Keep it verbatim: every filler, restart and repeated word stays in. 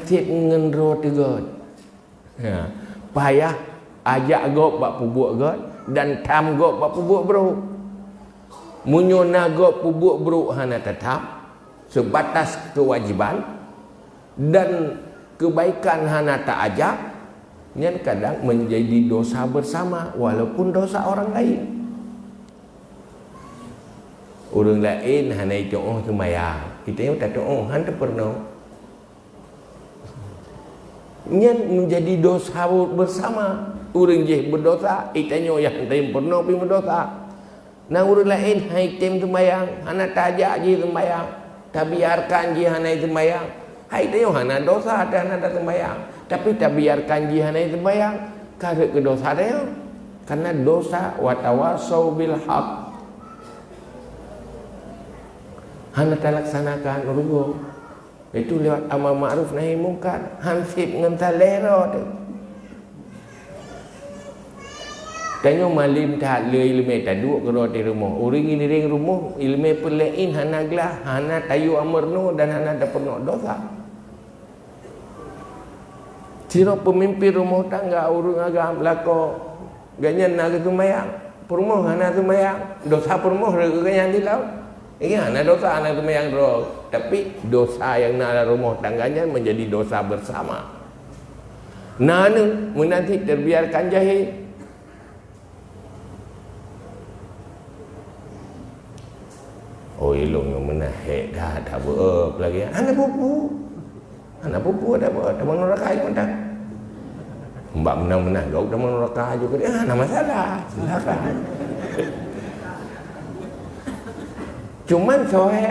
seb ngon droe teuh gét. Ya. Payah ajak gob bak peubuet gét dan tham gob bak peubuet brok. Meunyoe na gob peubuet brok hana tatham, seubatas keuwajéban dan keubaikan hana taajak, nyan kadang meunjadi dosa beusama walaupun dosa orang laén. Ureuëng laén hana jituoh seumayang, geutanyoe tatuoh, han tapeurunoe. Nyan meunjadi dosa beusama. Ureuëng jih beudosa, geutanyoe nyang teupeureunoe pih meudosa. Na ureuëng laén han jitem seumayang, hana taajak jih seumayang, tabiarkan jih hana seumayang. Hai tanyoe hana dosa, hana taseumayang. Tapi tabiarkan jih hana seumayang, ka rhot keu dosa tanyoe. Karena dosa, wa tawasau bil haq. Hana talaksanakan ureuëng. Itu lewat amar ma'ruf nahi mungkar. Han seb ngon saleh droe teuh. Tanyoe malem that le iéleumé taduek keudroe di rumoh. Ureuëng ngiring rumoh, iéleumé peureulée hana glah, hana tayue ameurunoe dan hana tapeurunoe dosa. Sidroe peumimpin rumoh tangga ureuëng agam lakoe, gobnyan na geuseumayang, peurumoh hana seumayang, dosa peurumoh rhot keu gobnyan di laôt. Iya, hana dosa hana seumayang droe, tapi dosa nyang na lam rumoh tangga nyan meunjadi dosa beusama. Na aneuk meunan cit teubiarkan jahé. Oh, ilong nyang meunan hék that, that beuet lagée. Hana peue-peue. Hana peue-peue, that beuet, tamong neuraka nyang mantong. Mbak meunan-meunan, gau tamong neuraka juga. Ya, hana masalah. Silakan. Cuman soe